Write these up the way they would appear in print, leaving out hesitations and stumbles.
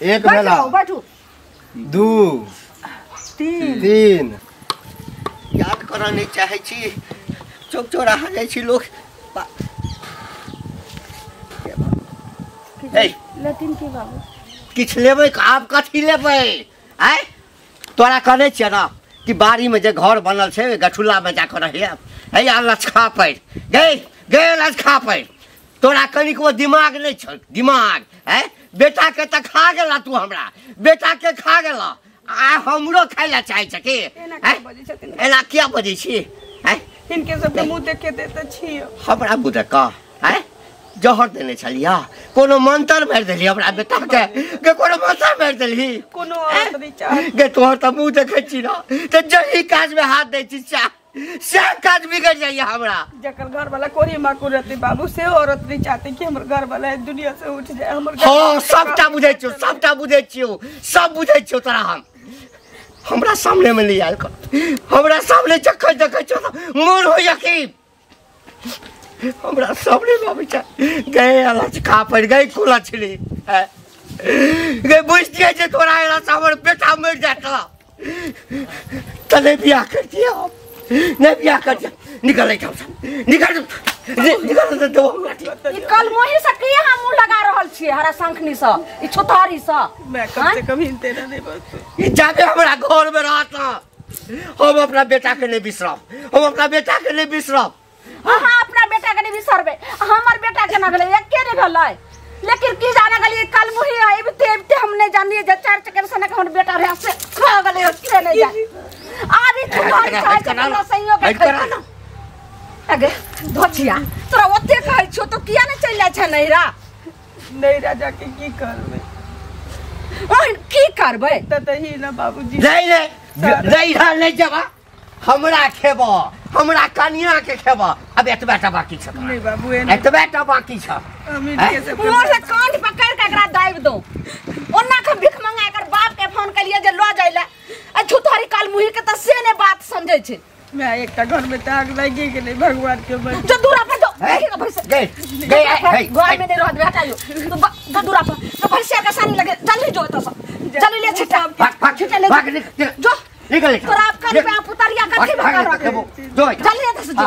एक भेला बैठू 2 3 याद करऽ नहीं चाहे छी चौक चौराहा जाइ छी लोग लेथिन की बाबू किछु लेबै आब कथी लेबै आँय तोरा कहने छियै ना कि बाड़ी में जे घर बनल छै गठुल्ला में जाकर रहिए है आ लचखा पड़ि गई गए लचखा पड़ि तोरा कनिकबो दिमाग नहीं छौ दिमाग आँय बेटा के तऽ खा गेला तू हमरा बेटा के खा गेला आ हमरो खाइ ला चाहै छ की एना किया बजै छी आँय हिनके सबके मुँह देखे देते छियै हमरा मुँह देख कऽ आँय जहर देने छलियै कोनो मंत्र मारि देली हमरा बेटा के गे कोनो मंत्र मारि देली कोनो औरत नहीं चाहे गे तोहर तऽ मुँह देखै छी ना तऽ जही काज में हाथ दै छी सएह काज बिगड़ जाइए हमरा जकर घर वाला कोरी माकुर रहते बाबू से औरत नहीं चाहते कि हमर घर वाला दुनिया से उठ जाए हमर हाँ सबटा बुझै छियौ सबटा बुझै छियौ सब बुझै छियौ तोरा हम हमरा सामने में नहीं आयल कर हमरा सामने जखन देखै छियौ मोन होइए कि हमरा सामने में आबै छै गए लचका पड़ि गई कुलछली गए बुझतियै जे तोरा एला से हमर बेटा मरि जायत तऽ नहि बियाह करतियै हम नहीं बियाह करतियै निकल एहिठामसँ निकल निकल देबो हमरा ई कलमोही से की अहाँ मुँह लगा रहल छियै हरा शंखनी से ई छुतहरी से मैं कम से कम हिलते ना नहीं बस ई जाबे हमरा घर में रहत ना हम अपना बेटा के नहीं बिसरब हम अपना बेटा के नहीं बिसरब अहाँ अपना बेटा के नहीं बिसरबै हमर बेटा केना भेलै एके नहि भेलै लेकिन की जाने गेलियै कलमुही अबिते अबिते हम नहीं जानलियै जे चारि चक्कर से हमर बेटा रहै से खा गेलै के नहीं जाए आब ई छुतहरी चाहै छै हमरा संयोग अगे धोछिया तोरा ओते कहै छियौ तो किया नहीं चलि जाइ छै नैहरा नैहरा जाके की करबै ओहन की करबै तऽ ही ना बाबूजी नहीं नहीं नैहरा नहीं जेबा हमरा खेब हमरा कनिया के खेब अब एतबे टा बाकी छ नहीं बाबू एतबे टा बाकी छ मोर से कान पकड़ के एकरा दाबि दो ओना के भीख मंगा कर बाप के फोन कलिए जे ल जाय ले आ छुतहरी काल मुही के त से ने बात समझै छै मैं एकटा घर में त आग लागि गेलै भगवान के मन जो दूरा पर जो गई गई घर में नहीं रहत हटाइयो तो जो दूरा पर जो भैंसिया के सानी लगे जल्दी जो एतऽ से जल्दी ले छिटा छिटा ले जो निकल तोरा आप कर पे पुतरिया कथी भगा रखबो जो जल्दी एतऽ से जो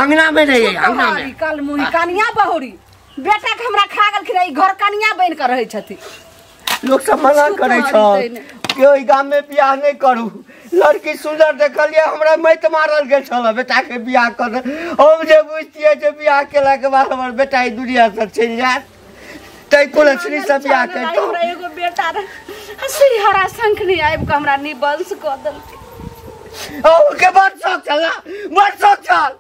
अंगना में नहीं है अंगना में काल मुही कनिया बहुरी बेटा के हमरा खा गेलखिन ई घर कनिया बनि के रहै छथि लोग सब मना करै छ कि ओहि गाम में बियाह नहीं करू लड़की सुंदर देखलियै हमरा मत मारल गेल छल बेटा के बियाह कर हम जे बुझतियै जे बियाह केला के बाद हमर बेटा ई दुनिया से चलि जायत तै कुलछनी से बियाह करितहुँ हमरा एगो बेटा रहे से हरा शंखनी आबि के हमरा निबंश कऽ देलकै अहूँके बड़ शौक छल ना बड़ शौक छल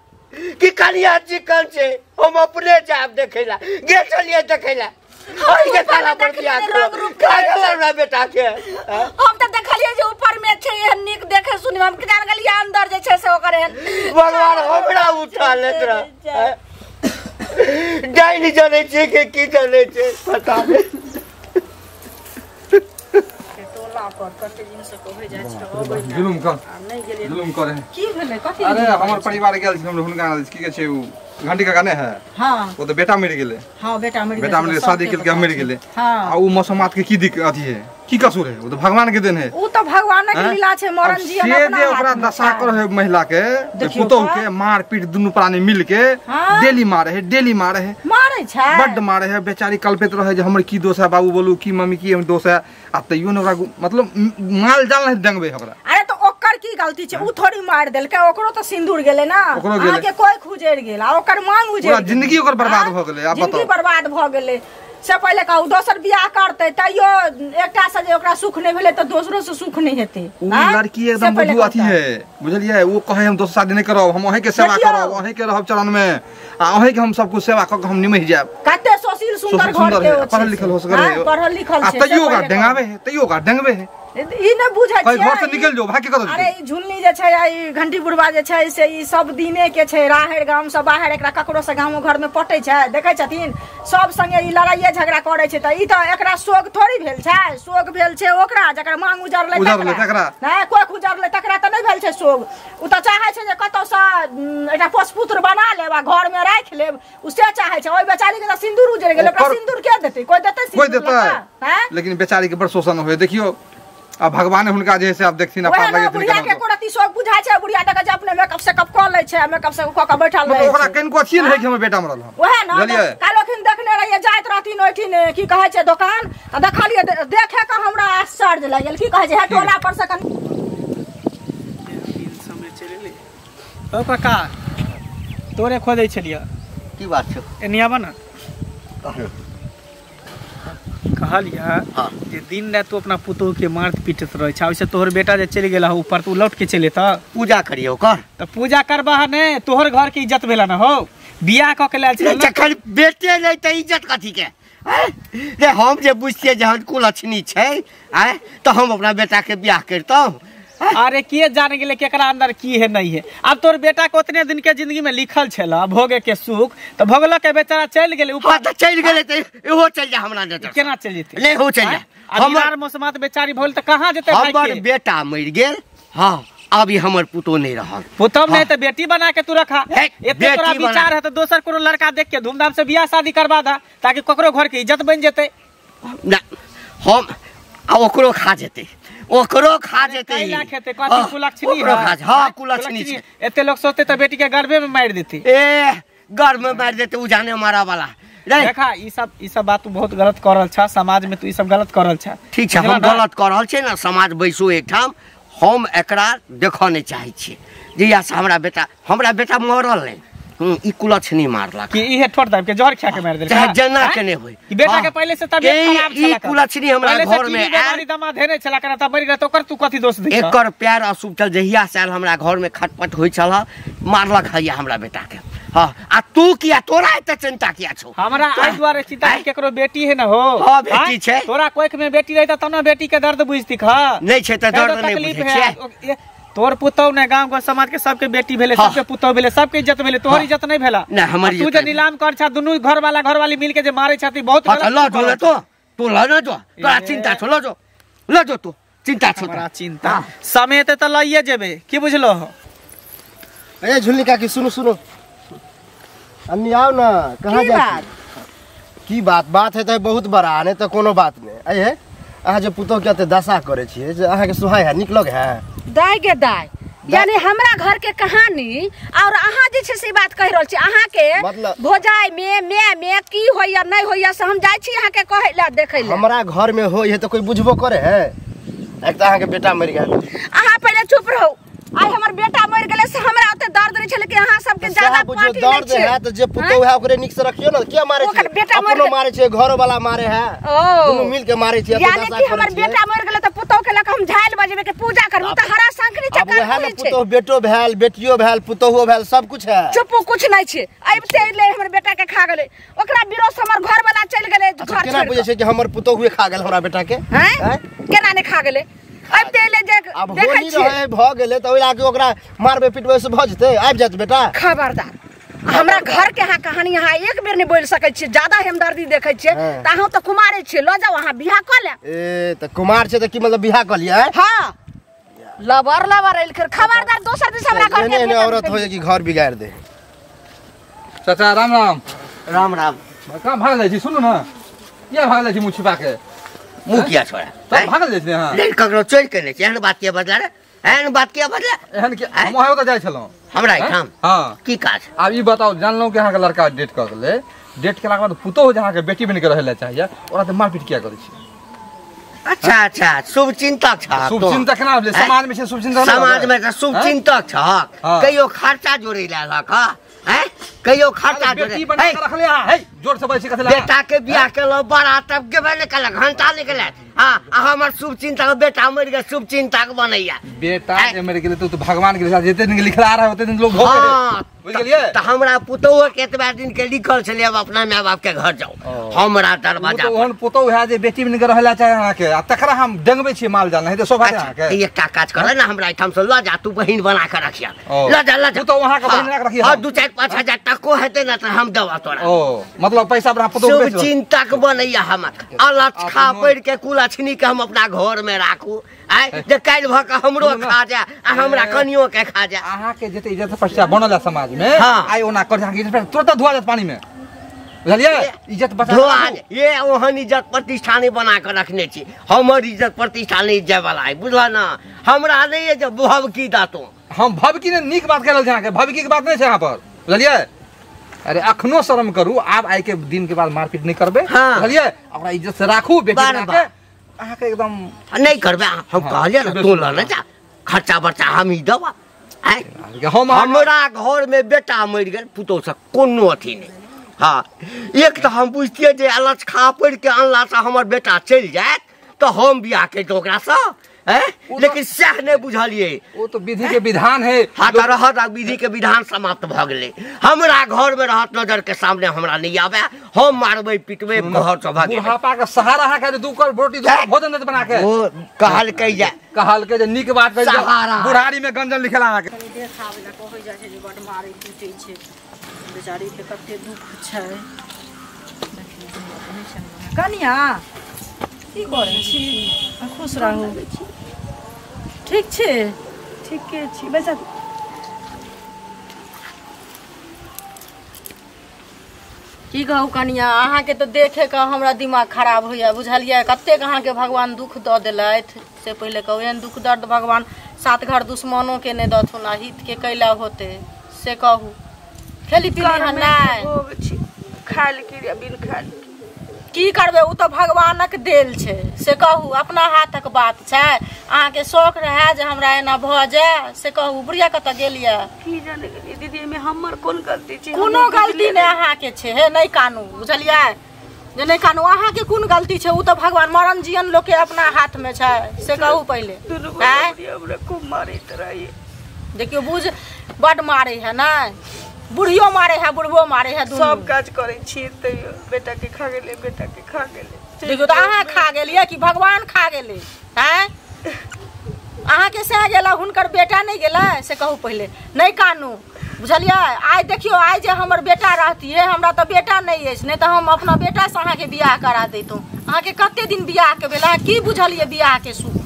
कि कनिया चिकन छै हम अपने जायब देखै ला गेल छलियै देखै ला के ताला पर बियाह खा गेल हमरा बेटा के हम तऽ देखलियै जे ऊपर में छै एहन नीक देखे सुनी हम जान गेलियै अंदर जे छै से ओकर एहन भगवान हमरा उठा लेत रह डाइन जनै छै कि की जनै छै पता नहि टोला पर कते दिन से कहै जाइ छै अबै जुलुम कर नहि गेलियै जुलुम करे की भेलै कथी अरे हमर परिवार गेल छै हम हुनका की कहै छै उ घंटी काका नहि है हां ओ तऽ बेटा मरि गेलै हां बेटा मरि गेलै बेटा मरि गेलै शादी केलकै मरि गेलै हां आ उ मौसमात के की दिक्कत अथी है की कसूर है उ तऽ भगवान के देन है उ तऽ भगवान के लीला छै मरण जीवन अपना से जे ओकरा दशा कर है महिला के पुतोह के मार पीट दुनू प्राणी मिल के डेली मारे है डेली मारे है मारे छै बड्ड मारे है बेचारी कल्पित रहे जे हमर की दोष है बाबू बोलू की मम्मी की हम दोष है आ तैयो ने ओकरा मतलब माल जाल नहीं डंगबे ओकरा अरे तो ओकर की गलती छै उ थोड़ी मार देलकै ओकरो तो सिंदूर गेलै ना अहाँ के कोई खुजर गेल आ ओकर मांग उजर पूरा जिंदगी ओकर बर्बाद भ गेलै आब बताओ जिंदगी बर्बाद भ गेलै से पहिले कहू दोसर बियाह करतै तैयो एकटा से जे ओकरा सुख नहि भेलै तऽ दोसरो से सुख नहि हेतै उ लड़की एकदम बुझू अथी है बुझलियै वो कहे हम दोसर शादी नहि करब हम अहीं के सेवा करब अहीं के रहब चरण में आ अहीं के हम सब कुछ सेवा क के हम निमहि जायब कते सुशील सुंदर घर के पढ़ल लिखल हो सकल है पढ़ल लिखल छै तैयो ओकरा डेंगाबे है तैयो ओकरा डेंगबे है ई नै बुझै कहीं छियै। घर से निकल जो, भाग के कतौ। अरे ई झुलनी जे छै आ ई घंटी बुढ़वा जे छै से ई सब दिने के छै। राहरि गाम से बाहर एकरा ककरो से गामो घर में पटै छै? देखै छथिन सब संगे ई लड़ाइये झगड़ा करै छै। तऽ ई तऽ एकरा शोक थोड़ी भेल छै, शोक भेल छै ओकरा जकर मांग उजरलै उजरलै तकरा। तकरा। नहि कोख उजरलै तकरा तऽ नहि भेल छै शोक। ओ तऽ चाहै छै जे कतौसँ एकटा पोसपुत्र बना लेब आ घर में राखि लेब, ओ से चाहै छै। ओहि बेचारी के तऽ सिन्दूर उजरि गेलै, ओकरा ओकर- सिन्दूर के देतै? कोइ देतै कोई सिन्दूर देतै? लऽ कऽ? हैं? लेकिन बेचारी के बड़ शोषण होय। देखियो अब भगवान हुनका जे है से आब देखथिन आ वएह पार ने लगेथिन बुढ़िया केना के तो। एको रत्ती शोक बुझाइ छै? बुढ़िया देखै छै अपने मेकअप सेकअप कऽ लै छै, मेकअप से कऽ कऽ बैठल मतलब रहै ओकरा छै। कनिको अथिये नहि है कि हमर बेटा मरल हन। वएह ने बुझलियै? काल्हिखिन देखने रहियै जाइत रहथिन ओहिठिन की कहै छै दोकान, तऽ देखलियै देखे कऽ हमरा आश्चर्य लागि गेल। की कहै छै हे टोला पर से कनि समय चलि एलै। ओ काका, तोरे खोजै छलियै। की बात छौ? एनी आबऽ ने। कहलो। कहलियै हाँ। जे दिन राति तू अपना पुतोहु के मारत पीटैत रहै छै, ओहिसँ तोहर बेटा जे चलि गेल ऊपर तऽ ओ लौट के चलि एतऽ? पूजा करियौ ओकर। तऽ पूजा करबह ने, तोहर घर के इज्जत भेला ने हौ, बियाह कऽ के लायल छलै नहीं, जखन बेटे नहीं तऽ इज्जत कथी के? आँय? रे हम जे बुझतियै जे हम कुलक्षणी छै आँय तऽ हम अपना बेटा के बियाह करितहुँ। अरे के जान गेलै केकरा अंदर की है नहीं है। अब तोर बेटा के उतने दिन के जिंदगी में लिखल छल भोगे के सुख, तऽ भोगलक के बेचारा चलि गेलै ऊपर। हाँ तऽ चलि गेलै तऽ इहो चलि जा हमरा नजर से। केना चलि जेतै? नहीं हो चलि जा। आब हमर इनार मौसमात बेचारी भोल तऽ कहाँ जेतै भागि हमर के? बेटा मरि गेल, हाँ अब ई हमर पुतोह नहीं रहल। पुतोह नहीं हाँ। तऽ बेटी बना के तू रखा। हे, एते तोरा बेटी बना। विचार है तऽ दोसर कोनो लड़का देख के धूमधाम से बियाह शादी करवा दा, ताकि ककरो घर के इज्जत बनि जेतै। ना हम आ ओकरो खा जेतै, ओकरो खा जेतै। कै लाख हेतै? कथी हाँ, कुलक्षणी ओकरो है? खा जे- हाँ कुलक्षणी छै। एते लोग सोचते तऽ बेटी के गर्भे में मारि देतै। ए गर्भ में मारि देतै उ जाने मारा वाला। रे देखा ई सब बात तू बहुत गलत कर रहल छा, समाज में तू ई सब गलत कर रहल छा। ठीक छै, हम बुझला ना? गलत कर रहल छियै ने, समाज बैसू एकठाम, हम एकरा देखऽ नहि चाहै छियै। जहिया से हमरा बेटा मरल नहि, ई कुलक्षणी मारलक। कि इहे ठोर दाबि के जहर खा के मारि देलकै? चाहे जेना आँय? के नहि होय। कि बेटा हाँ। के पहिले से तबियत खराब ई छला? कुलक्षणी हमरा पहिले से घर में टीबी बीमारी आयल। दमा धेने छला करा, तब मरि गेल तऽ ओकर तू कथी दोष दै छह? एकर पैर अशुभ छल, जहिया से आयल हमरा घर में खटपट होइ छल, मारलक हैया हमरा बेटा के। हाँ आ तू किया, तोरा एते चिंता किया छौ? हमरा एहि दुआरे चिंता कि आँय? केकरो बेटी है ना हो। हाँ, बेटी आँय? छै। तोरा कोख में बेटी रहता तब ना बेटी के दर्द बुझती खा। नहि छै तऽ तैं दर्द नहि तकलीफ बुझै है। छियै। तोर पुतोह ने गांव घर समाज के सबके बेटी भेलै, हाँ। सबके पुतोह भेलै, सबके इज्जत भेलै, तोहर हाँ। इज्जत नहीं भेला। नहि, हमर आ तू इज्जत जे नहि। नीलाम कर छा, दुनू घर वाला घर वाली मिल के जे मारे छथि, बहुत हाँ, गलत तऽ लऽ तू जो, कर लऽ तो तू लऽ न जो, तोरा ए। चिंता छौ, लऽ जो, लऽ जो, तू चिंता छौ हमरा तोरा। चिंता हाँ। समय ते तऽ लइए जेबे, की बुझलो? ए झुलनी काकी सुनू सुनू, अन्नी आओ ना, कहाँ की जाइ बात? छी? की बात? बात है तऽ बहुत बड़ा, नहीं तऽ कोनो बात नहीं। अये हे अहाँ जे पुतोह के एते दशा करै छियै जे अहाँके सुहाय है, नीक लगे है? दाय गे दाय, यानी हमरा घर के कहानी और अहाँ जे छै से बात कहि रहल छी। अहाँ के मतलब- भोजाइ में my में की होइया नहीं होइया से हम जाइ छी अहाँ के कहै ला देखै ला। हमरा घर में होय है तऽ कोई बुझबो करे है? एक तऽ अहाँके बेटा मरि गेल। अहाँ पहिले चुप रहू। आइ हमर बेटा मरि गेलै से हमरा ओते दर्द नहि छलै कि अहाँ सबके सएह ज्यादा बुझियौ, पार्टी नहि दर्द छै। है तऽ जे पुतोह है ओकरे नीक से रखियौ ने, किया मारै ओकर छियै? बेटा मरि अपनो गेल। मारै छियै, घरो वाला मारे है, ओ। दुनू मिल के मारै छियै, एते यानी दशा कि करै हमर छियै। बेटा मरि गेलै तऽ पुतोह के लऽ कऽ हम झालि बजेबै के पूजा करबै, तऽ हरा शंखनी आब चक्कर वएह ने होइ छै। पुतोह बेटो भेल, बेटियो भेल, पुतोहो भेल, सब कुछ है। चुपू, कुछ नहीं छै। अबिते एलै हमर बेटा के खा गेलै, ओकरा विरोध से हमर घर वाला चलि गेलै अच्छा, घर केना छोड़ि बुझै कऽ। छै कि हमर पुतोहुए खा गेल हमरा बेटा के? हैं? हैं? केना नहि खा गेलै? अबिते एलै जे आब देखै होनी छियै। रहे भऽ गेलै तऽ ओहि लाके ओकरा मारबै पिटबै से भऽ जेतै? आबि जायत बेटा। खबरदार, हमरा घर के अहाँ कहानी अहाँ एक बेर नहि बोलि सकै छियै, ज्यादा हमदर्दी देखै छियै हाँ। तऽ अहाँ तऽ कुमारे छियै, लऽ जाउ अहाँ बियाह कऽ लेब। ए तऽ कुमार छै तऽ की मतलब बियाह कऽ लिअ? हाँ लबर लबर एलखिन। खबरदार दोसर दिस हमरा घर के एहने एहने बेटा औरत होय कि घर बिगाड़ि दे। चाचा राम राम। राम राम। कहाँ भागल जाइ छी? सुनू ने, किया भागल जाइ छी मुँह छिपा के? मुँह किया छोड़ा? तब भागल जाइ छी अहाँ? नहीं ककरो चोरि केने छै, एहन बात किया बदला रे? एहन बात किया बदला? एहन कि हम ओहे ओतऽ जाइ छलहुँ। हमरा एहिठाम? हाँ। की काज? आब ई बताउ, जानलहुँ कि अहाँके लड़का डेट कऽ गेलै, डेट केलाके बाद पुतोह जे अहाँके बेटी बनि के रहै लए चाहैया, ओकरा तऽ मारपीट किया करै छी? अच्छा अच्छा, शुभ चिंतक छह शुभ तों। चिंतक केना भेलै? समाज में छै शुभ चिंतक नहि समाज में तऽ शुभ चिंतक छह। हाँ। कहियो खर्चा जोड़ै लए अलक हैं? कहियो खर्चा जोड़ै। बेटी बना के रखले अहाँ, हे जोर से बजै छी कथी लए? बेटा के बियाह केलहुँ, बड़ा तब गेबे नहि केलक, घंटा नहि केलक। हाँ, आ हमर शुभ चिंतक बेटा मरि गेल, शुभ चिंतक बनैया। बेटा जे मरि गेलै तऽ भगवान के लिखला, जते दिन लिखला रहे ओते दिन लोग भोगे। हाँ, बुझ गेलियै त हमरा पुतोह के एतबा दिन के लिखल छलै अब अपना माय बाप के घर जाओ हमरा दरवाजा पर ओहन पुतोह है जे बेटी बन के रहला चाहे अहाँ के आ तकरा हम डंगबै छी माल जाल नहीं त शोभा अहाँ के एकटा काज कर ना हमरा एठाम से ल जा तू बहिन बना के रखिया ल जा ल जा तू तो वहां के बहिन बना के रखिया हां 2 4 5 हजार टको हेतै ना त हम देबा तोरा ओ मतलब पैसा अपना पुतोह शुभ चिंतक बनैया हमर अलच्छा पढ़ के कुलक्षणी के हम अपना घर में राखू आय जे काल्हि भ के हमरो खा जा आ हमरा कनियो के खा जा अहाँ के जते इज्जत प्रतिष्ठा बनल है समाज में आइ ओना कर अहाँ के इज्जत तुरंत धुआ जात पानी में बुझलियै इज्जत बचा धुआ ये ओहन इज्जत प्रतिष्ठा नहीं बना के रखने छी हमर इज्जत प्रतिष्ठा नहीं जाय वाला है बुझला ना हमरा नहीं है जे भवकी दातो हम भवकी ने नीक बात करल छै अहाँ के भवकी के बात नहीं छै यहाँ पर बुझलियै अरे अखनो शर्म करू आब आइ के दिन के बाद मारपीट नहीं करबै बुझलियै ओकरा इज्जत से राखू बेटी बना के अहाँ के एकदम नहीं करबै हम कहलियै ना तू ल ना जा खर्चा बर्चा हम ही देबा आइ हमरा घर में बेटा मरि गेल पुतोह से कोनो अथी नहीं हाँ एक तो हम बुझतियै जे अलच खा पढ़ के अनला से हमर बेटा चलि जायत तो हम बियाह करितहुँ ओकरा से लेकिन सएह नहीं बुझलियै वो तो विधि के विधान है हाँ तो रहत आ विधि के विधान समाप्त भ गेलै हमरा घर में रहत नजर के सामने हमरा नहीं आवे हम मारबै पिटबै घर से भाग बुढ़ापा के सहारा अहाँ के दू कर रोटी दू भोजन देत बना के वो कहलकै जे कहलकै जे नीक बात कहि बुढ़ारी में गंजन लिखेला अहाँ के देखाबै ला कहै जाइ छै जे बड मारै पीटै छै बेचारी के कते दुख छै कनिया की करै छी खुश रहू ठीक छै ठीके छी बैसा की कहू कनिया अहाँके तऽ देखे के हमरा दिमाग खराब होइया बुझलियै कतेक अहाँके भगवान दुख दऽ देलथि से पहिले कहू एहन दुख दर्द भगवान सात घर दुश्मनों के नहि दथुन आ हित के कैला होते से कहू खेली पीली हन नहि खायल की बिन खायल की करबै ओ तऽ भगवानक देल छै से कहू अपना हाथक बात छै अहाँके शौक रहए जे हमरा एना भऽ जाय से कहू बुढ़िया कतऽ गेल यऽ की जाने गेलियै दीदी एहिमे हमर कोन गलती छै कोनो गलती नहि अहाँके छै हे नहि कानू बुझलियै जे नहि कानू अहाँके कोन गलती छै ओ तऽ भगवान मरण जीवन लोकके अपना हाथमे छै से कहू पहिले हमरा खूब मारैत रहैए देखियौ बुझ बड मारै है नहि बुढ़ियो मारे है बुढ़बो मारे है सब काज करै छी तैयो बेटा के खा गेलै बेटा के खा गेलै देखियौ तऽ अहाँ खा गेलियै कि भगवान खा गेलै आँय अहाँके सएह गेलै हुनकर बेटा नहि गेलै से कहू पहिले नहि कानू बुझलियै आइ देखियौ आइ जे हमर बेटा रहतियै हमरा तऽ बेटा नहि अछि नहि तऽ हम अपना बेटासँ अहाँके बियाह करा दैतहुँ अहाँके कते दिन बियाहके भेल अहाँ की बुझलियै बियाहके सुख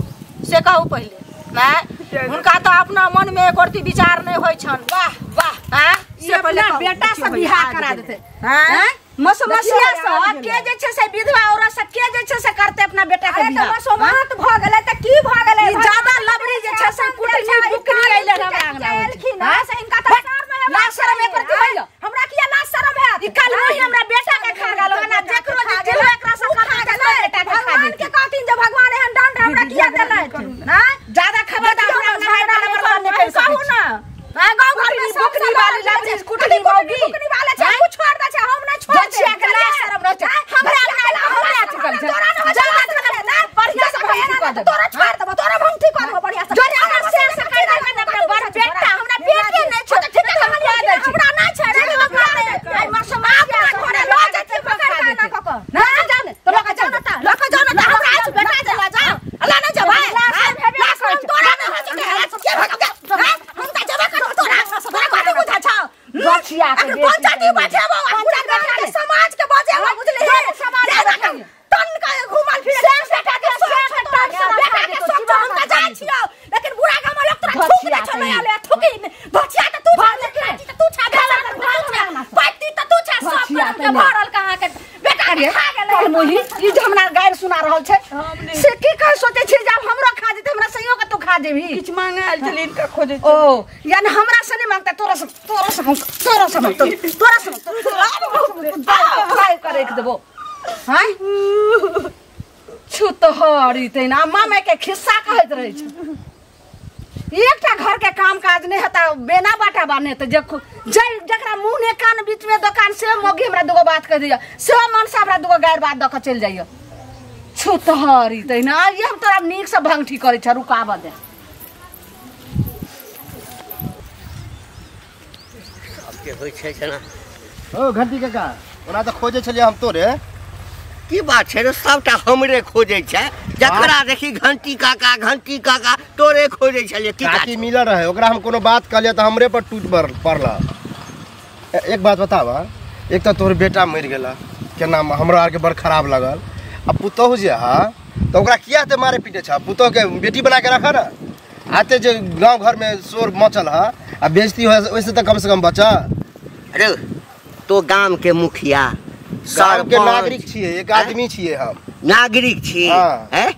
से कहू पहिले नहि हुनका तऽ अपना मनमे एको रत्ती विचार नहि होइ छनि वाह वाह आँय से अपना बेटा से बियाह करा देते हैं मसमसिया से के जे छै से विधवा औरत से के जे छै से करते अपना बेटा के बियाह अरे त मसोमात भ गेलै त की भ गेलै ज्यादा लबड़ी जे छै से कुटनी बुकनी अइले हमरा अंगना एलखिन हां से इनका त शर्म है ना शर्म एकर की होइल हमरा किया ना शर्म है ई कल वही हमरा बेटा के खा गेल ना जेकरो जे जेलो एकरा से खा गेलै बेटा के खा भगवान के कहथिन जे भगवान एहन दंड हमरा किया देलथि ना ज्यादा खबरदार हमरा अंगना वाला बर्बाद नहीं कर कहू सकै ना गांव घर में सब बुकनी वाली लबड़ी कुटनी मौगी बुकनी वाला छै उ छोड़ दे छै हम नहीं छोड़ बच्चिया के लाज शर्म रहै छै हमरा अंगना हमरा चुकल छै तोरा न ज्यादा खबरदार बढ़िया से भंगठी कर देब तोरा छोड़ देबो तोरा भंगठी कर देबो बढ़िया से जोरे हमरा से से कर देब अपना बड़ बेटा हमरा बेटे नहीं छै ठीक है हम कह दै छी हमरा नहीं छै रे हमरा आई मर समाज अपना घरे ल जेती पकड़ के ना कक ना जाओ ने तो लका जाओ ना लका जाओ ना हमरा आज बेटा जे ल जाओ अल्लाह ना जब भाई लाज शर्म तोरा न हो छै के भग हम त जेबे कर तोरा तोरा कथि बुझा छौ बचिया के पंचायती बैठेबो पूरा गांव के समाज के बजेबो बुझली समाज के बैठेबो। तन के घुमल फिरे बेटा के सोच बेटा के सोच हम त जान छियौ लेकिन बुढ़ा गांव में लोग तोरा थूक दे छौ नया ले थूकी बचिया त तू छा त तू छा पाटी त तू छा सब के भरल कहां के बेटा के खा गेलै कलमोही ई जे हमरा गारि सुना रहल छै से की कह सोचे छी जब हमरो खा जेतै हमरा सहियो के तू खा जेबही किछ मांगे आयल छलै इनका खोजे ओ यानी हमरा से नहीं मांगता तोरा से तोरा से हम तोरा से हम तोरा से तोरा के रख देबो हैं छुतहरी तैना मामे के खिस्सा कहैत रहै छै एकटा घर के काम काज नहीं हेता बेना बाटा बाने त जे जकरा मुंह ने कान बीच में दुकान से मोगी हमरा दुगो बात कह दिया से मन से हमरा दुगो गारि बात दऽ के चलि जाइए छुतहरी तैना ये हम तोरा नीक से भंगठी करै छ रुकाबऽ दे। के होइ छै जेना। ओ घंटी काका, ओना तऽ खोजै छलियै हम तोरे। की बात छै रे, सबटा हमरे खोजै छै, जकरा देखी घंटी काका घंटी काका तोरे खोजै छलियै। की काकी मिलल रहे, ओकरा हम कोनो बात कहलियै तऽ हमरे पर टूट पड़ल। एक बात बताबऽ, एक तऽ तोहर बेटा मरि गेला, केना हमरा आरके बड़ खराब लागल। आ पुतोहु जे हा तऽ ओकरा किया एते मारे पीटे छ? पुतोहु के बेटी बना के रखऽ ना। आते जे गाँव घर में शोर मचल है आ बेइज्जती हो, ओहिसे तऽ कम से कम बचा। अरे तो गाम के मुखिया गाम के नागरिक छियै, एक आदमी छियै हम, नागरिक छी हैं।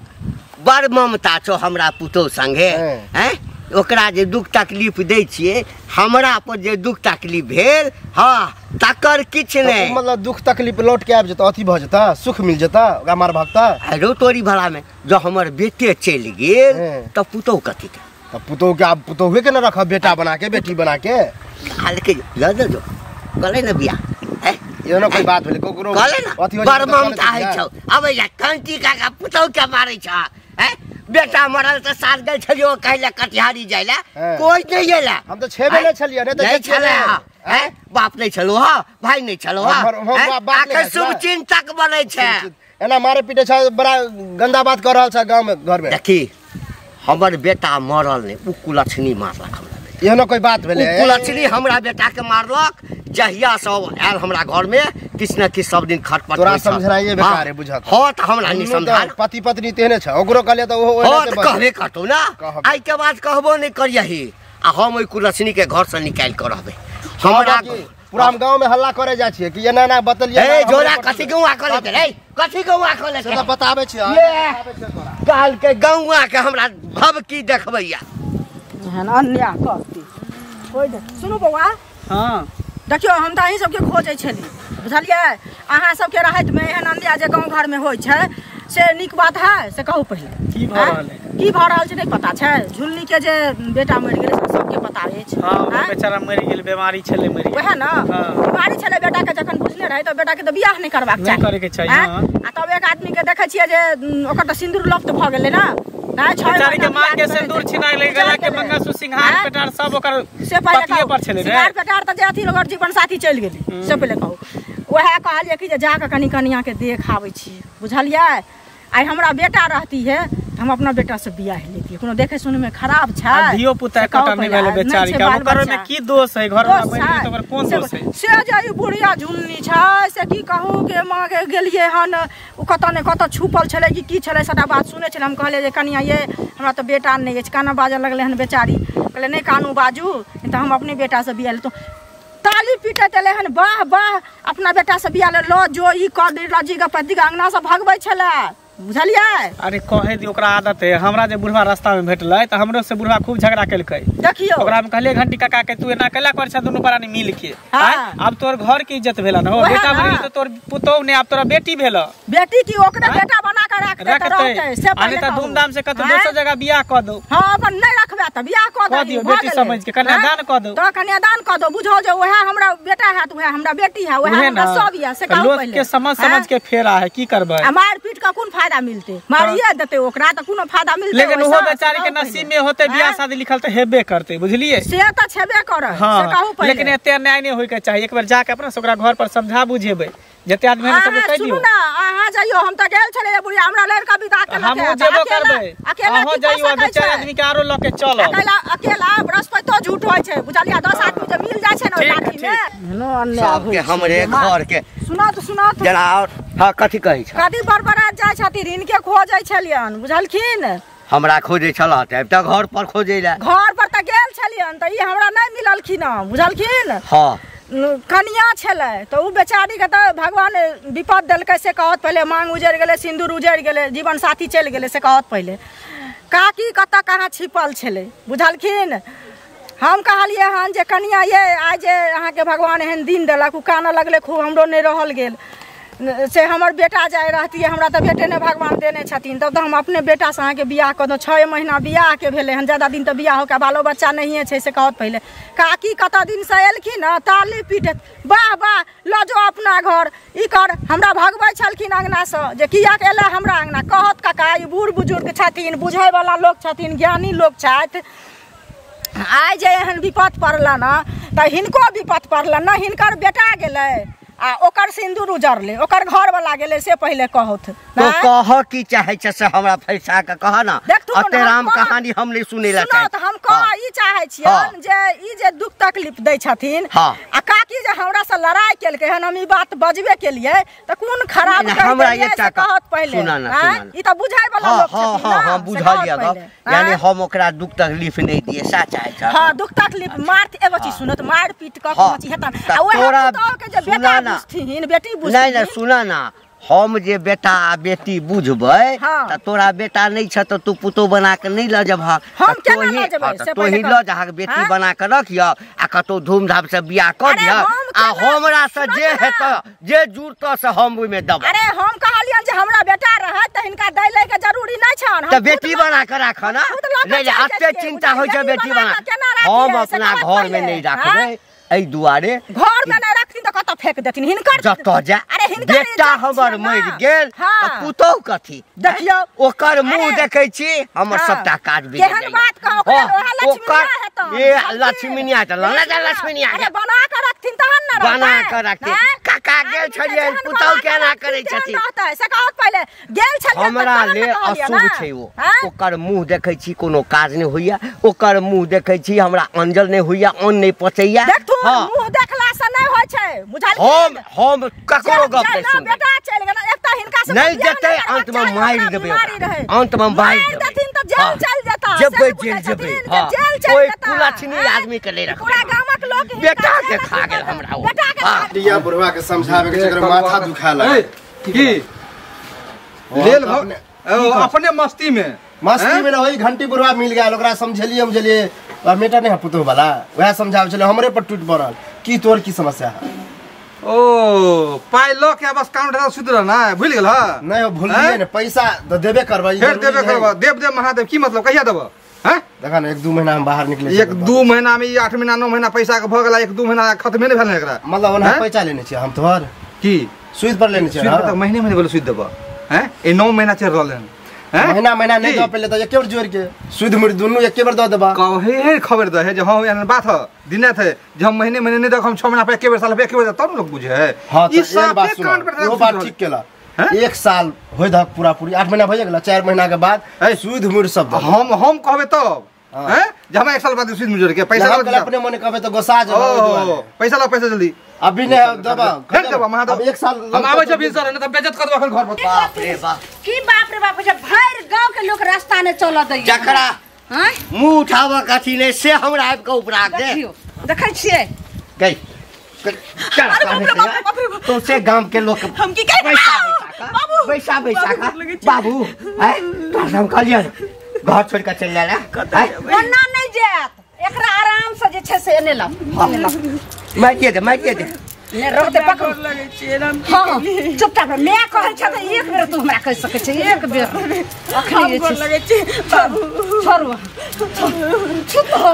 बड़ ममता छौ हमरा पुतोहु संगे हैं। ओकरा जे दुख तकलीफ दै छियै, हमरा पर जे दुख तकलीफ भेल हाँ तकर किछु नहि। मतलब दुख तकलीफ लौट के आबि जेतौ, अथी भऽ जेतौ, सुख मिल जेतौ, ओकरा मार भगता। अरे तोरी भला में जँ हमर बेटे चलि गेल तऽ पुतोहु कथी के? तऽ पुतोहु के आब पुतोहुए के ने रखब, बेटा बना के बेटी बना के। हाल के लऽ दे जो कले ने बियाह हैं, एहनो कोई बात भेलै ककरो कहले ना, बड़ ममता होइ छौ। अबै जा कंटी काका पुतोहु के मारै छ हैं। बेटा मरल तऽ साथ गेल छलियो कहले कटिहारी जाय ला, कोई नहीं गेला। हम तऽ छेबे नहि छलियै, नहि तऽ छलै हैं। बाप नहीं छलो हा, भाई नहीं छलो हा, आखिर शुभ चिंतक बनै छै। एना मारे पीटे छ, बड़ा गंदा बात कर रहल छ गांव में घर में। देखी हमर बेटा मरल नहि, उ कुलक्षणी मारलक हमरा बेटा। एहनो कोई बात भेलै? उ कुलक्षणी हमरा बेटा के मारलक। जहिया सब आयल हमरा घर में किछु न किछु सब दिन खटपट। तोरा समझाइए बेकार है बुझत। हां त हमरा नहीं समझा, पति पत्नी तेहने छ, ओकरो कहलिए त ओहो ओहने से कहबे करतौ ना। आइ के बाद कहबो नहीं करियही आ हम ओइ कुलक्षणी के घर से निकालि के रहबै। हमरा पूरा हम गांव में हल्ला करे जाइ छियै कि एना एना बतलियै। ए जोरा कथी गौआ कले रे, कथी गौआ कले से त बताबै छियै। काल के गौआ के हमरा भबकी देखबैया एहन अन्याय करती। कोइ सुनू बौआ। हां देखियौ हम तऽ अहीं सबके खोजै छली, बुझलियै? अहाँ सबके रहैतमे एहन अन्याय जे गाँव घरमे होइ छै से नीक बात है? से कहू पहिले की भऽ रहल है? की भऽ रहल छै नहि पता छै? झुलनी के जे बेटा मरि गेलै से सबके पता अछि। हां बेचारा मरि गेल, बीमारी छलै मरि गेल। वएह ने बीमारी छलै बेटा के, जखन बुझने रहै तऽ बेटा के तऽ बियाह नहि करबाक चाही, नहि करे के चाही। आ तब एक आदमी के देखै छियै जे ओकर तऽ सिन्दूर लप्त भऽ गेलै ना। बेचारी के मां के सिंदूर छिना गेलै, गला के मंगलसूत्र सिंगार पेटार सब ओकर से पहिले पतिये पर छलै रे। सिंगार पेटार तऽ जे अथी ओकर जीवन साथी चलि गेलै से पहिले कहू। वएह कहलियै कि जे जाकऽ कनि कनिया के देख आबै छी, बुझलियै? आइ हमरा बेटा रहती है हम अपना बेटा से बियाह लेती। कोनो देखे सुने में खराब छै? धियो पुता एकोटा नहि भेलै बेचारी के, ओकर में की दोष है? घर में बनि गेल तऽ ओकर कोन दोष है? से जे ई बुढ़िया झुलनी छै से की कहू के माँ के गेलियै हन, ओ कतऽ ने कतऽ छुपल छलै कि की छलै सबटा बात सुनै छलै। हम कहलियै जे कनिया ये हमरा तऽ बेटा नहि अछि, काना बाजऽ लगलै हन बेचारी। कहलै नहि कानू बाजू, तऽ हम अपने बेटा से बियाह लेतहुँ। ताली पीटैत एलै हन, वाह वाह अपना बेटा से बियाह ले लो जो ई कऽ दे लजी के पति के अंगना से भगबै छलै, बुझलियै? अरे कहे दी ओकरा आदत है। हमरा जे बुढ़वा रास्ता में भेटलै तऽ हमरो से बुढ़वा खूब झगड़ा केलकै। देखियौ ओकरा हम कहलियै घंटी काका के तू एना कैला कर छ, दुनू प्राणी मिल के आब तोर घर के इज्जत भेला न हो, बेटा मरि गेल तऽ तोर पुतोहु ने आब तोरा बेटी भेल। बेटी की ओकरा बेटा बना के राखतै तऽ रहतै से पहिले। अरे तऽ धूमधाम से कतौ दोसर जगह बियाह कऽ दौ। हां अपन नहि रखबै तऽ बियाह कऽ दौ, बेटी समझ के कन्यादान कऽ दौ। तऽ कन्यादान कऽ दौ, बुझो जे वएह हमरा बेटा हैत, वएह हमरा बेटी है, वएह हमरा सब या से कहू पहिले। लोक के समझ समझ के फेरा है, की करबै? आ मार पीट के कोन फायदा मिलते? मारिए देते ओकरा तऽ कोनो फायदा मिलते? लेकिन ओहो बेचारी के नसीब में होते बियाह शादी लिखल तऽ हेबे करते, बुझलियै? से तऽ छेबे करे, से कहू पहिले। लेकिन एते अन्याय नहि होय के चाही। एक बेर जाके अपना से ओकरा घर पर समझा बुझेबै, जते आदमी हम सब कहि दियौ। सुनू ना अहाँ जइयो, हम तऽ गेल छलियै बुढ़िया हमरा लड़का विदा केलक। हमहूँ जेबो करबै, अहाँ जइयो, दू चारि आदमी के आरो लऽ के चलब। अकेला अकेला बृहस्पतिो झूठ होइ छै, बुझलियै? 10 आदमी जे मिल जाइ छै ने ओहि लाठी में। सबके हमरे घर के सुनत सुनत जेना। और हां कथी कहै छ? कथी बड़बड़ात जाइ छथिन, हिनके खोजै छलियन, बुझलखिन? हमरा खोजै छल तऽ आबि तऽ घर पर खोजै ला। घर पर तऽ गेल छलियन तऽ ई हमरा नहि मिललखिन, बुझलखिन? हां कनिया छलै तऽ ओ बेचारी के तऽ भगवान विपद देलकै से कहत पहिले। मांग उजरि गेलै, सिन्दूर उजरि गेलै, जीवन साथी चलि गेलै से कहत पहिले। काकी कतऽ कहाँ छिपल छलै, बुझलखिन? हम कहलियै हन जे कनिया ये आइ जे अहाँके भगवान एहन दिन देलक। ओ कानऽ लगलै खूब, हमरो नहि रहल गेल। से हमर बेटा जाय रहतियै, हमरा तऽ बेटे नहि भगवान देने छथिन, तब तऽ हम अपने बेटासँ अहाँके बियाह कऽ दौ। 6 महीना बियाहके भेलै हन, ज्यादा दिन तऽ बियाह होके बालो बच्चा नहिए छै से कहत पहिले। काकी कतऽ दिनसँ एलखिन हँ, ताली पीटैत वाह वाह लऽ जो अपना घर ई कर। हमरा भगबै छलखिन अङ्गनासँ जे किएक एलै हमरा अङ्गना। कहत काका ई बूढ़ बुजुर्ग छथिन, बुझैवला लोक छथिन, ज्ञानी लोक छथि। आइ जे एहन विपद पड़ल ने तऽ हिनको विपत पड़लन न, हिनकर बेटा गेलै आ ओकर सिन्दूर उजरलै, ओकर घर वाला गेलै, से पहिले कहौथ। तो कह की चाहे छै से हमरा फैसा के कह ना, अते राम कहानी हम नहीं सुनै ला चाहे। सुनो, हम कह ई चाहे छियन जे ई जे दुख तकलीफ दै छथिन आ काकी जे हमरा से लड़ाई केलकै हन, हम ई बात बजबे केलियै त कोन खराब हमरा एकटा कहत पहिले। ई त बुझाय वाला लोक छथिन। हां हां बुझलियै गप, यानी हम ओकरा दुख तकलीफ नहीं दिए सा चाहे छ। हां, दुख तकलीफ मार एगो चीज सुनत, मार पीट क कोनो चीज हेतन आ ओहे पुतोह के जे बेटा बुझथिन बेटी बुझथिन। नहीं नहीं सुना ना, हम जे बेटा आ बेटी बुझबै त तोरा बेटा नहीं छ त तू पुतोह बना के नहीं ल जबह। हम केना ल जेबै से तोही ल जहा बेटी बना के रखिय आ कतौ धूमधाम से बियाह कर दिह आ हमरा से जे हेत जे जुड़त से हम ओइ में देब। अरे हम कहलियन जे हमरा बेटा रहत त हिनका दै लै के जरूरी नहीं छन, त बेटी बना के राख ना। नहीं अते चिंता होइ छै बेटी बना, हम अपना घर में नहीं राखबै एहि दुआरे। घर में नहीं रखथिन त कतऽ फेंक देथिन हिनकर, जतऽ जा। अरे हिनकर बेटा हमर मरि गेल त पुतोह कथी देखियौ, ओकर मुंह देखै छी हमर सबटा काज बिगड़ केहन बात कह, ओकरा ओहा लक्ष्मीनिया हेतौ, ए लक्ष्मीनिया त लना जा लक्ष्मीनिया। अरे बना के रखथिन तहन न रहतै, बना के रखथिन। काका गेल छलियै पुतोह केना करै छथिन से कहत पहिले गेल छलियै हमरा ले अशुभ छै ओ। ओकर मुंह देखै छी कोनो काज नहि होइया, ओकर मुंह देखै छी हमरा अंजल नहि होइया, अन्न नहि पचैया। मुंह देखला से नहीं होय छै बुझल, हम ककरो गप नहीं सुनबै। बेटा चल गेल एक त हिनका से नहीं जेतै, अंत में मारि देबै, अंत में मारि देथिन त जेल चल जेता, जेबै जेल जेबै। हां, कोई कुलक्षणी आदमी के नहीं रखबै, पूरा गामक लोग बेटा के खा गेल हमरा ओ। बेटा के लिया बुढ़वा के समझावे के चक्कर माथा दुखा लगे की लेल अपने मस्ती में, मस्ती में वही घंटी बुढ़वा मिल गया ओकरा समझेलिए समझेलिए और मेटा नहीं पुतोह वाला वह समझावे छले हमरे पर टूट पड़ल की तोर की समस्या है। ओ पाई ल के बस काउंटर सुत रह ना, भूल गेल ह? नहीं हो भूल ने, पैसा त देबे करबै, फेर देबे करबै। देव देव महादेव की मतलब कहिया देब? हैं देखा ना 1-2 महीना हम बाहर निकले, 1-2 महीना में 8 महीना 9 महीना पैसा के भ गेला, 1-2 महीना खत्मे नहीं भेल एकरा मतलब ओना पैसा लेने छी हम तोहर की सुद पर लेने छी, सुद पर त महीने महीने बोले सुद देब। हैं ए 9 महीना चल रहल हन, महीना महीना नहीं दो पहले तो एके बार जोड़ के सुद मुड़ दोनों एके बार दो देबा। कहे है खबर दे है जे हां एहन बात ह दिने थे जे हम महीने महीने नहीं दख हम 6 महीना पर एके बार साल पर एके बार तब लोग बुझे है। हां ई सब कान पर वो बात ठीक केला, 1 साल होय धक पूरा पूरी 8 महीना भए गेला, 4 महीना के बाद सुद मुड़ सब हम कहबे तब हैं जे हम 1 साल बाद सुद मुड़ जोड़ के पैसा ला अपने मने कहबे तो गोसा जब पैसा ला पैसा जल्दी अभी नहीं दबा फेर दबा महादेव। अब 1 साल हम आबै छ बिसर न त बेइज्जत कर दबा घर पर। बाप रे बाप की बाप रे बाप, जब भरि गांव के लोग रास्ता ने चल दै जकरा हैं मुंह उठावा कथी ने से हमरा आबि के उपरा दे। देखियो देखै छियै गई चल तो से गांव के लोग हम की कह बाबू पैसा पैसा का बाबू हैं तो हम कहलियै घर छोड़ के चल जाला ओना नहीं जात, एकरा आराम से जे छै से एने लाओ एने लाओ मारिए दे मारिए दे ने रहते पकड़ लगे छी राम की। हां चुपचाप मैं कहै छ त एक बेर तू हमरा कह सकै छै, एक बेर अखनी जे लगे छी बाबू छोड़ू छुप हो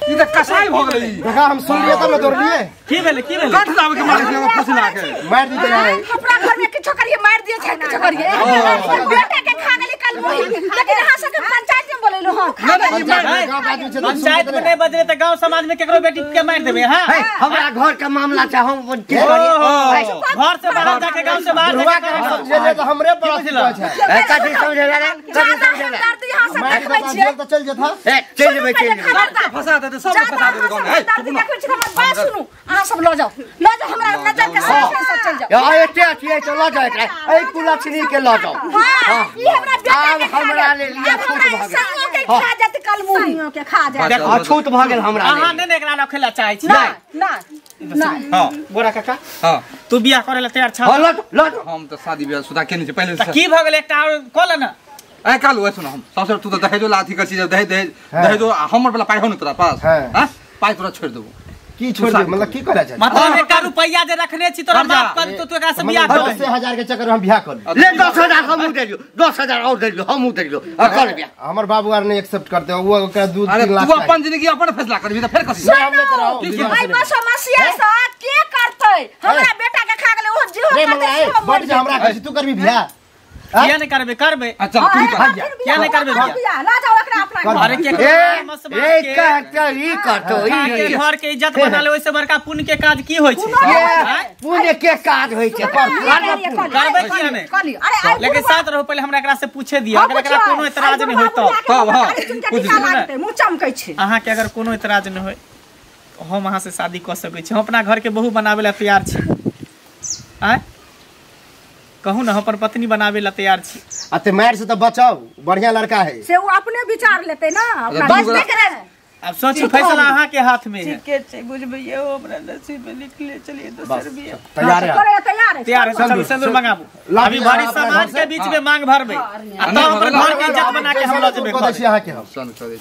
ई त कसाई भ गेलै। देखा हम सुन लिए तब न दौड़लिए की भेलै की भेलै कट दाब के मार के फसला के मार दी रे अपना घर में किछो करिए मार दिए छै किछो करिए बेटा के खा गेली कल मोही, लेकिन अहाँ सब के पंचायत में बोलेलो। हां पंचायत में नहीं बजले त गांव समाज में केकरो बेटी के मार देबे। हां हमरा घर के मामला छै, हम की करिए घर से बाहर जाके गांव से बाहर जाके समझेले त हमरे पर छै। ए कथी समझेला रे कथी समझेला दर्द यहां से देखबै छियै त चल जेथा ए चल जेबै चल जेबै फसा देते सब फसा देते गांव में। ए दर्द देखबै छी हमर बात सुनू, अहाँ सब ल जाओ ल जाओ हमरा नजर के साथ सब चल जाओ। ए एते अथी है ल जाओ एकरा ए कुलक्षणी के ल जाओ। हां ई हमरा बेटा के हमरा ले लिया छूट भ गेल, खा जात कल मुही के खा जात अछूत भ गेल हमरा। अहाँ नै एकरा रखै ला चाहै छी? ना ना ना। हां गोरा काका हां तू बियाह करे ला तैयार छ? हां ल ल हम त शादी बियाह सुधा केने छी पहिले त की भ गेल एकटा और कह ल न। ए कालू ए सुन हम सबसे तू त दहेजो ला अथी कर छी दहेज दहेज दहेजो हमर वाला पाई हो न तोरा पास? हां पाई तोरा छोड़ देबो की छोड़ दे मतलब की कहला छै? मतलब एकटा रुपैया जे रखने छी तोरा माफ कर तो तू एकरा से बियाह कर। 10,000 के चक्कर हम बियाह कर ले 10,000 हमहु दे दियो 10,000 और दे दियो हमहु दे दियो और कर बियाह। हमर बाबू आर नहीं एक्सेप्ट करते वो ओकरा 2-3 लाख। तू अपन जिंदगी अपन फैसला करबी त फेर कथी हम नहीं कराओ। आई बस समस्या से के करतै हमरा बेटा के खा गेलै ओ जीहो करतै बड़ जे हमरा कहै तू करबी बियाह। किया नहीं करबे करबे अच्छा तू कर किया नहीं करबे बियाह ला जाओ एकरा अपना अरे के ए कहते ई करतो ई घर के इज्जत बना ले ओइसे बड़का पुण्य के काज की होय छै पुण्य के काज होय छै करबे किया नहीं अरे लेकिन साथ रहो पहले हमरा एकरा से पूछे दिया अगर एकरा कोनो एतराज नहीं होय तब हां मुंह चमकै छै अहाँ के अगर कोनो एतराज नहीं होय हम अहाँ से शादी क सकै छी हम अपना घर के बहू बनावे ला तैयार छी आय कहू ना हम अपन पत्नी बनावे ला तैयार छी आ ते मार से तो बचाओ बढ़िया लड़का है से वो अपने विचार लेते ना अपना बस नहीं करे अब सोची फैसला अहाँ के हाथ में है ठीके छै बुझबै हो हमरा नसीब में लिखले चलिए दोसर बियाह तैयार है करे तैयार है तैयार है चलू सिंदूर मंगाबू अभी भारी समाज के बीच में मांग भरबे आ तो अपन घर के इज्जत बना के हम लऽ जेबे कह दै छी अहाँ के हम सन करे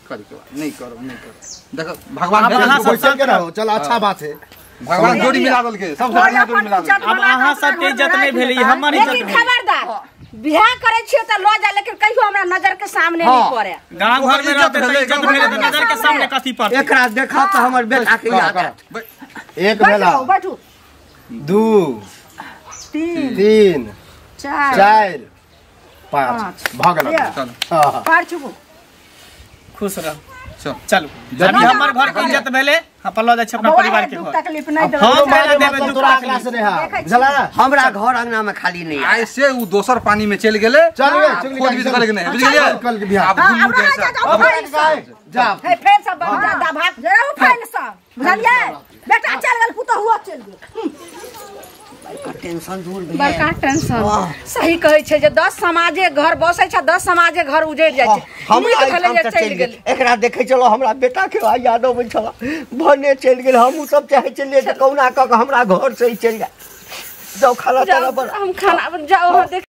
कर के नहीं करो नहीं करो देखो भगवान बैठल के रहो चल अच्छा बात है भगवान जोड़ी मिला देलके सब बढ़िया जोड़ी मिला देलके अब अहाँ सब के इज्जत नहीं भेलै हमर इज्जत लेकिन खबरदार बियाह करै छियै त लऽ जा लेकिन कहियो हमरा नजर के सामने नहीं पड़े गांव घर में रहते त इज्जत भेलै त नजर के सामने कथी पड़तै एकरा देखा त हमर बेटा के याद आयत एक भेला बैठू 2 3 4 5 भऽ गेल पार छुबू खुश रह चलू अभी हमर घर के इज्जत भेलै हम लऽ जाइ छी अपना परिवार के घर तकलीफ नहीं देबै हम पहले देबै दुख तोरा एकरा से नहीं बुझला हमरा घर अंगना में खाली नहीं आइ से उ दोसर पानी में चल गेलै चल खोज भी करे के नहीं बुझ गेलियै कल के बियाह आब दुनू के जा हे फेर सब बन जा दा भाग जाओ फाइल सब बुझलियै बेटा चल गेल पुतहु चल गेल बड़का टेंशन दूर भेल बड़का टेंशन सही कहै छै जे 10 समाजे घर बसै छै 10 समाजे घर उजड़ जाइ छै हमरा नीक भेलै जे चलि गेल एकरा देखै छलो हमरा बेटा के याद अबै छल भने चलि गेल हमहूँ सब चाहै छलियै जे कहुना कऽ के हमरा घर से ही चलि जाय जाउ खाना ताना बना हम खाना जाओ देख।